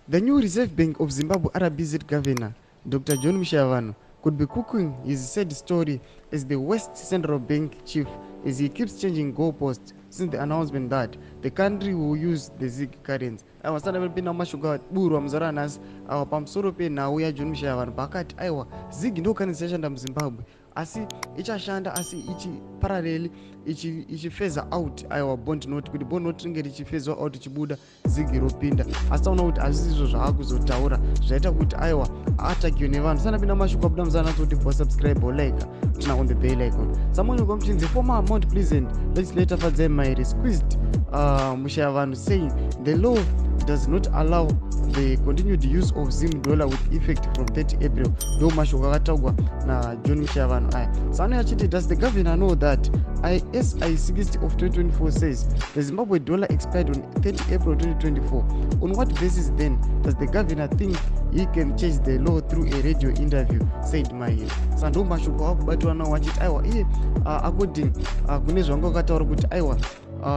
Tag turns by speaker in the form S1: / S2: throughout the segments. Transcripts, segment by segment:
S1: The new Reserve Bank of Zimbabwe, RBZ, governor, Dr John Mushayavanhu, could be cooking his sad story as the West Central Bank chief as he keeps changing goalposts since the announcement that the country will use the ZiG currency. Aiwa, sana vapinda mumashoko aburwa muzara nhasi awa pamusoro penhau yaJohn Mushayavanhu, paakati aiwa, ZiG ndo currency yashanda muZimbabwe, asi ichashanda asi ichi parallel ichifeza out aiwa bond note, kuti bond note ringe richifezwa out, ichibuda, ZiG ropinda. Asi taona kuti hazvisi izvo zvaakuzotaura zvaita kuti aiwa aatakiwe nevanhu. Sanapinda mashoko abuda muzana kuti bo subscribe or like, turn on the bell icon. Samuel muchinzi former Mount Pleasant legislator Fadzai Mahere squeezed Mushayavanhu, saying the law does not allow the continued use of Zim dollar with effect from 30 April. Ndo mashoko akataurwa naJohn Mushayavanhu aya. Sano achiti, "Does the governor know that SI 60 of 2024 says the Zimbabwe dollar expired on 30 April 2024? On what basis then does the governor think he can change the law through a radio interview?" said Mahere. Sa ndo mashoko akubatiwa nawo achiti aiwa, iye according kune zvanga vakataura kuti aiwa,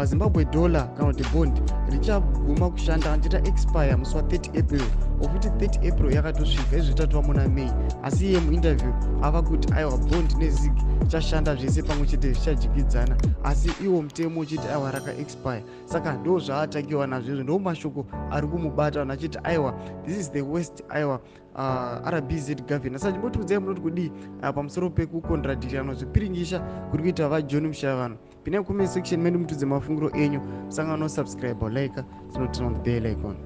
S1: Zimbabwe dollar kana kuti bond richaguma kushanda richita expire musi wa30 April, okuti 30 April yakatosvika izvo tatova muna May. Asi iye muinterview ava kuti aiwa, bond neZiG ichashanda zvese pamwe chete, zvichadyikidzana, asi iwo mutemo uchiti aiwa, rakaexpire. Saka ndo zvaatakiwa nazvo izvo, ndo mashoko ari kumubata vanhu achiti aiwa, this is the worst aiwa RBZ governor. Saka chimbotiudzai munoti kudii pamusoro pekukontradikana zvipiringisha kuri kuita vaJohn Mushayavanhu. Pinai comment section medu mutudze mafungiro enyu. Musangano subscribe, like, turn on the bell icon.